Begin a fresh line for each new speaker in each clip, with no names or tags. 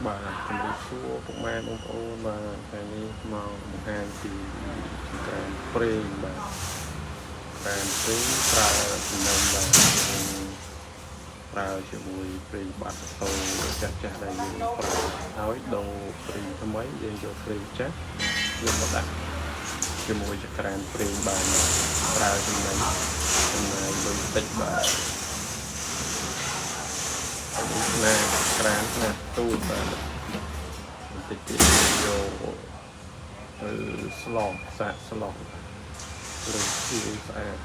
បាទជំរាបសួរពុកម៉ែបងប្អូនបាទថ្ងៃនេះមកបង្ហាញពីចង្ក្រានប្រេងបាទក្រានប្រេងប្រើចំណេញបាទយើងប្រើជាមួយប្រេងបាត់ម៉ូតូចាស់ចាស់ដែលយើងប្រើហើយដូរប្រេងថ្មីយើងយកប្រេងចាស់យកមកដាក់ជាមួយចង្ក្រានប្រេងបានបាទប្រើចំណេញចំណាយលុយតិចបាទនេះខ្នាតក្រានខ្នាតទូចបាទបន្តិចទៀតយកទៅស្លសាកស្លឬឈីស្អាត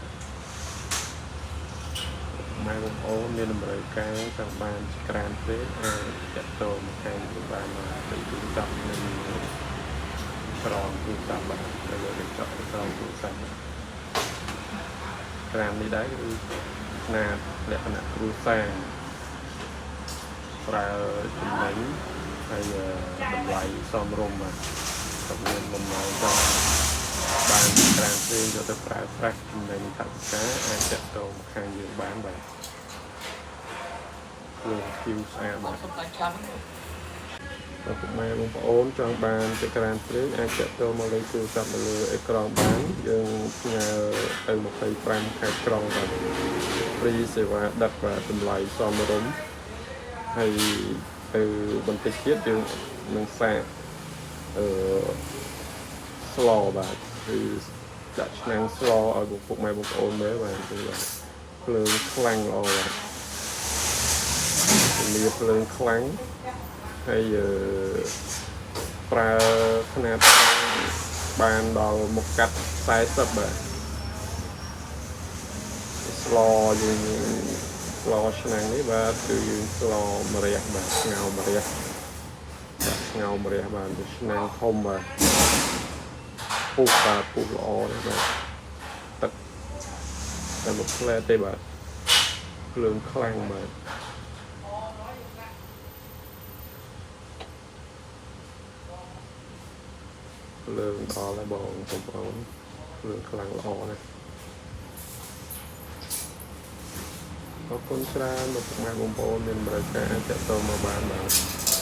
ម៉ែបងប្អូនមានតម្រូវការចង់បានចក្រានពេកអាចតាក់ទងមកខាងយើងបានមកទៅទូរស័ព្ទនៅក្រោមទូរស័ព្ទបាទនៅលើកញ្ចក់ក្រោមទូរស័ព្ទក្រាននេះដែរគឺខ្នាតលក្ខណៈគ្រួសារប្រើចំណេញហើយតម្លៃសមរម្យបាទក៏មានបំណងចង់បានក្រានផ្សេងយកទៅប្រើប្រាស់ចំណេញថវិកាអាចតាក់ទងមកខាងយើងបានបាទភ្លើងខៀវស្អាតបាទ
សុំតាចាំហ្នឹង
បើពុកម៉ែបងប្អូនចង់បានចក្រានប្រេងអាចតាក់ទងមកលេខទូរស័ព្ទនៅលើអេក្រង់បានយើងផ្ញើទៅ25ខេត្តក្រុងបាទ free សេវាដឹកបាទតម្លៃសមរម្យហើយទៅបន្តិចទៀតយើងនឹងសាកអឺស្លបាទគឺដាក់ឆ្នាំងស្លឲ្យពុកម៉ែបងប្អូនមើលបាទគឺបាទភ្លើងខ្លាំងល្អបាទជំនាភ្លើងខ្លាំងហើយអឺ ប្រើខ្នាតបានដល់មុខកាត់40បាទស្លយើងស្លឆ្នាំងនេះបាទគឺយើងស្លម្រះបាទស្ងោរម្រះដាក់ស្ងោរម្រះបាទវាឆ្នាំងធំបាទពុះបាទពុះល្អនេះបាទទឹកតែមួយផ្លែទេបាទភ្លើងខ្លាំងបាទភ្លើងដល់ហើយបងប្អូនភ្លើងខ្លាំងល្អណាស់អរគុណច្រើនលោកពុកម៉ែបងប្អូនមានតម្រូវការអាចតាក់ទងមកបានបាទ។